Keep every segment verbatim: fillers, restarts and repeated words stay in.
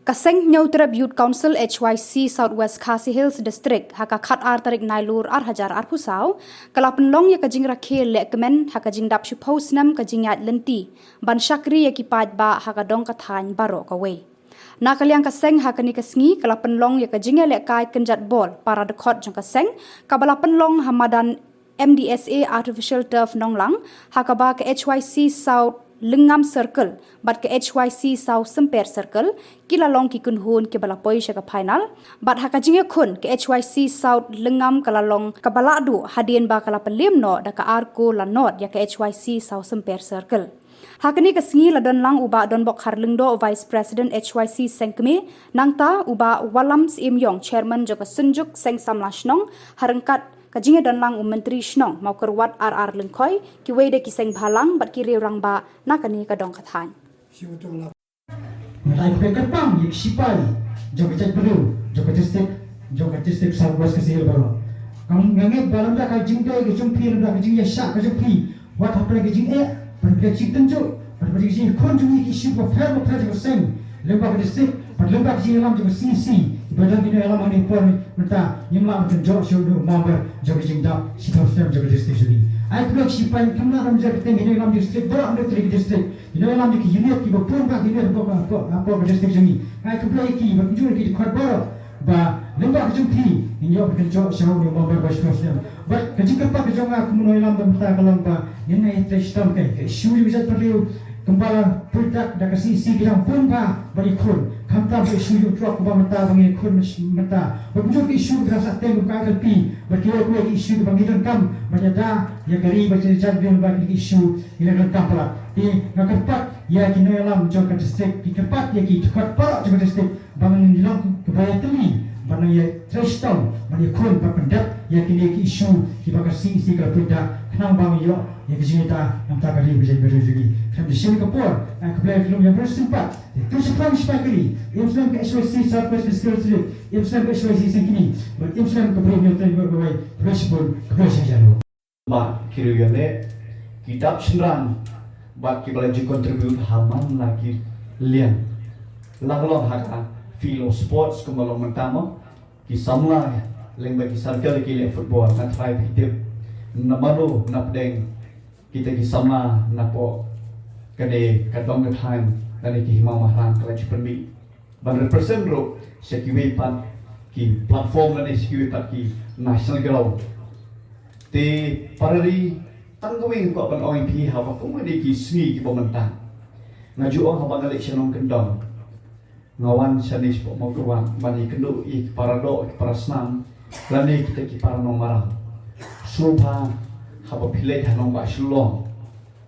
Ka Seng Hynñiewtrep Youth Council H Y C South West Khasi Hills District ha ka khatar tarik Nailur ar hajar arphew saw ka la pynlong ïa ka jingrakhe lehkmen ha ka jingdap shiphew snem ka jingïaid lynti ban shakri ïa ki paidbah ha ka dong ka thaiñ baroh kawei. Na ka liang ka seng ha kane ka sngi ka la pynlong ïa ka jingïalehkai kynjat bol para dkhot jong ka seng kaba la pynlong ha madan M D S A Artificial Turf Nonglang ha kaba ka H Y C South Lyngngam Circle bad ka H Y C South Symper Circle ki la long ki kynhun kiba la poi sha ka final bad ha ka jingïakhun ka H Y C South Lyngngam ka la long kaba la duh hadien ba ka la pynlem noh da ka ar kol la nod ïa ka H Y C South Symper Circle. Ha kane ka sngi la don lang u Bah Donbok Kharlyngdoh, Vice President H Y C Sengkmie, nangta u Bah Wallam Syiemiong, Chairman jong ka Synjuk Seng Samla Shnong, ha ryngkat ka jingïadon lang u Myntri Shnong Mawkyrwat R R Lyngkhoi, kiwei de ki seng bhalang bad ki riew rangbah na kane ka dong ka thaiñ. Ngi ai khublei kyrpang ïa ki sipai jong ka jaitbynriew, jong ka district, jong ka district South West Khasi Hills baroh. Nga ngeit ba lada ka jingdei ka jong phi, lada ka jingïasyllok ka jong phi, wat hapdeng ka jingeh, bad ka jingtynjuh, bad ka jingkhun jong ngi ki issue bapher bapher jong ka seng, lyngba ka district, bad lyngba ka jingïalam jong ka C E C, ba don ki nongïalam ha kane ka por mynta, ngim lah ban kynjoh shuh ïa u member jong ka jingdap shiphew snem jong ka district jong ngi. Ai khublei ki sipai, khamtam jong ka teng ki nongïalam district, baroh hynriew tylli ki district. Ki nongïalam jong ki unit kiba bun bha ki unit hapoh ka, hapoh, hapoh ka district jong ngi. Nga ai khublei ïa ki, bad kumjuh ki dkhot baroh ba lyngba ka jong ki ngin ïoh ban kynjoh sha u member ba shiphew snem. Bad ka jingkyrpad ka jong nga kum u nongïalam ba mynta ka long ba ngin ïa trei shitom ka, ka issue jong ka jaitbynriew kumba la pyndak da ka C E C ki dang bun bha ban ïakhun. Khamtam ka issue jong u truck kumba mynta ba ngi ïakhun mynta. Bad kumjuh ki issue kiba dang sah teng kum ka I L P bad kiwei kiwei ki issue kiba ngi donkam ban ïada ïa ka ri bad ïa ka jaitbynriew ba ki issue ngi la donkam palat. Te nga kyrpad ïa ki nongïalam jong ka district, ki kyrpad ïa ki dkhot baroh jong ka district ba ngin long kiba ïatylli, ba ngin ïa trei shitom, ban ïakhun, ban pyndep ïa kine ki issue kiba ka C E C ka la pyndak, khnang ba ngin ïoh ïa ka jingïada na ka bynta ka ri bad ka jaitbynriew jong ngi. Khlem da shim ka por, nga ai khublei ka lum ïa baroh shisien pat. Te to shaphrang shipara ki, im slem ka H Y C South West Khasi Hills District, im slem ka H Y C Sengkmie, bad im slem ka Bri Hynñiewtrep Youth Council, khublei shibun, khublei shihajar. Ba ki riew ïaleh, ki dap shynrang bad kiba la ju contribute ha man la ki liang. La ka long ha ka field of sports kumba long mynta mo, ki samla lyngba ki circle ki leh football, nga tharai phi tip na mano na pdeng kita ki samla napoh kane ka dong ka thaiñ lane ki hima mahrang ka la ju pynmih ban represent ruh sha kiwei pat ki platform lane sha kiwei pat ki national ground. Te para ri, tang kawei nga kwah ban ong ïa phi haba kum kine ki sngi kiba mynta. Nga ju ong haba nga leit sha nongkyndong, nga wan shane shapoh Mawkyrwat ban ïakynduh ïa ki para doh, ki para snam lane kita ki para nongmarang. Sngewbha haba phi leit ha nongbah Shillong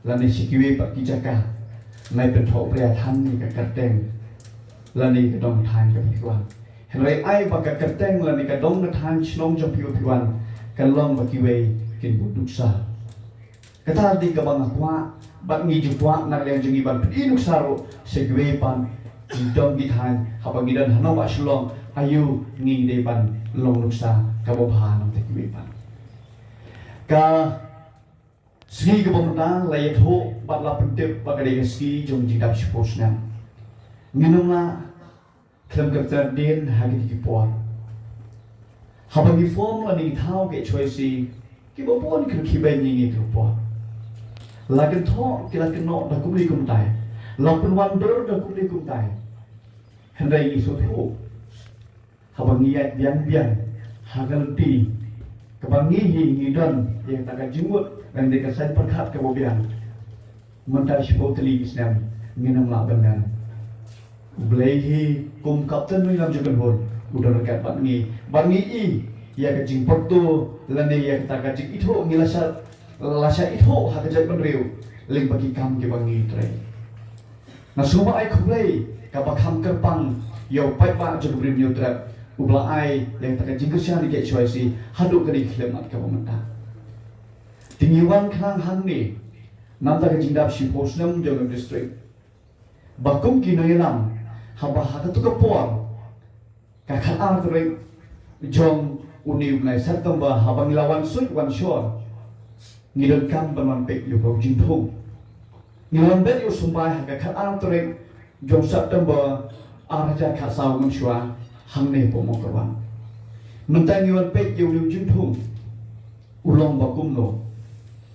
lane sha kiwei pat ki jaka, nai pynthoh bria than ïa ka kyrteng lane ka dong ka thaiñ kaba phi wan. Hynrei ai ba ka kyrteng lane ka dong ka thaiñ shnong jong phi ba phi wan kan long ba kiwei kin bud nuksa. Kata dei kaba nga kwah bad ngi ju kwah na ka liang jong ngi ban pyni nuksa ruh sha kiwei pat ki dong ki thaiñ haba ngi don ha nongbah Shillong, aïu ngi dei ban long nuksa kaba bha na ka bynta kiwei pat. Ka sngi kaba mynta la ïathuh bad la pyntip ba ka dei ka sngi jong jingdap shiphew snem. Ngin ym lah khlem kynter dien ha kine ki por. Haba ngi form lane ngi thaw ka H Y C, kiba bun ki rkhie beiñ ïa ngi ha kine ki por. La kynthoh ki la kynnoh da kumne kumtai, la pynwandur da kumne kumtai. Hynrei ngi sngewthuh haba ngi ïaid biang biang ha ka lynti kaba ngi hi ngi don ïa kata ka jingmut lane ka saiñ pyrkhat kaba biang. Mynta shiphew tylli ki snem ngin ym lah ban len. U Blei hi kum kapten nongïalam jong ka kynhun u don ryngkat bad ngi, bad ngi i ïa ka jingpyrto lane ïa kata ka jingithuh ngi la shah, la shah ithuh ha ka jaitbynriew lyngba ki kam kiba ngi trei. Nga sngewbha ai khublei kaba kham kyrpang ïa u paidbah jong ka Bri Hynñiewtrep uba la ai ïa kata ka jingkyrshan ïa ka H Y C haduh kane ka khyllipmat kaba mynta. Te ngi wan khnang hangne namar ka jingdap shiphew snem jong ka district. Ba kum ki nongïalam, haba ha kato ka por, ka khatar tarik jong une u bnai September, haba ngi la wan suit wan shor, ngi donkam ban wan peit ïa u jingthung. Ngi la wan peit ïa u symbai ha ka khatar tarik jong September, Ar hajar khatsaw ngam shuwa hangne hapoh Mawkyrwat. Mynta ngi wan peit ïa u jingthung u long ba kumno.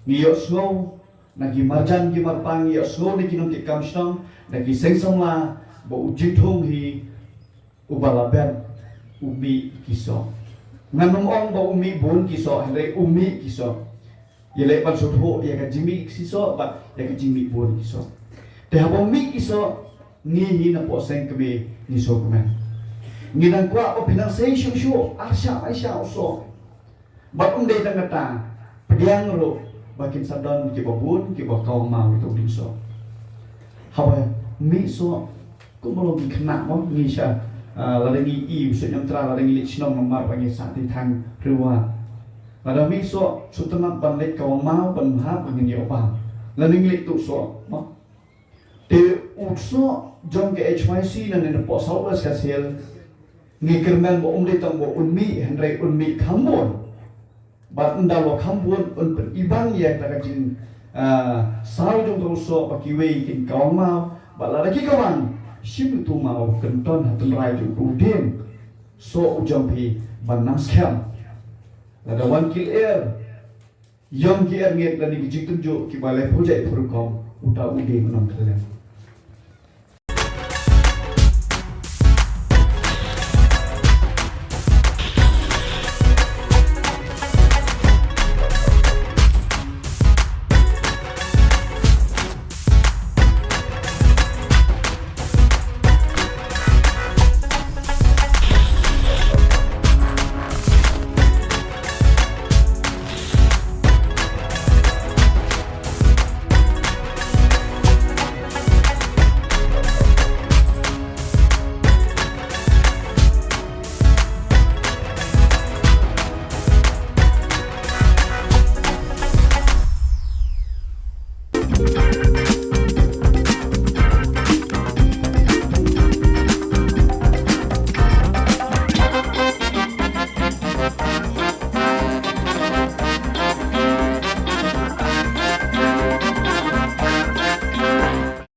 Ngi ïohsngew na ki marjan ki marpa, ngi ïohsngew na ki nongkitkam shnong, na ki seng samla ba u jingthung hi uba la bet u mih ki soh. Ngan ym ong ba u mih bun ki soh, hynrei u mih ki soh. Ïaleh ban sngewthuh ïa ka jingmih ki soh bad ïa ka jingmih bun ki soh. Te haba mih ki soh, ngi hi napoh seng kmie ngi sngewkmen. Ngi dang kwah ba phin nang sei shuh shuh, ar shah ar shah u soh. Bad ym dei tang kata, pdiang ruh ba kin sa don kiba bun kiba kawang maw ïa uto u dieng soh. Haba mih soh, kumba long ki khynnah mo, ngi sha, ah, lada ngi i u Suiñiangtra, lada ngi leit shnong namar ba ngi sah thaiñ riewwah. Lada mih soh, sngewtynnat ban leit kawang maw, ban mhap, ba ngin ïoh bam. Lada ngi leit tuh soh mo. Te u soh jong ka H Y C nangne napoh South West Khasi Hills, ngi kyrmen ba ym dei tang ba un mih, hynrei un mih kham bun. Bad ynda la kham bun un pynibang ïa kata ka jing, ah, saw jong uto u soh ba kiwei kin kawang maw. Bad lada ki kawang, shim uto u maw, kynthoh ha tynrai jong uto u dieng soh u jong phi ban nang skhem. Lada wan ki lyer, ïong ki erngit lane ki jingtynjuh kiba laiphew jait phew rukom, uta u dieng un ym khyllem.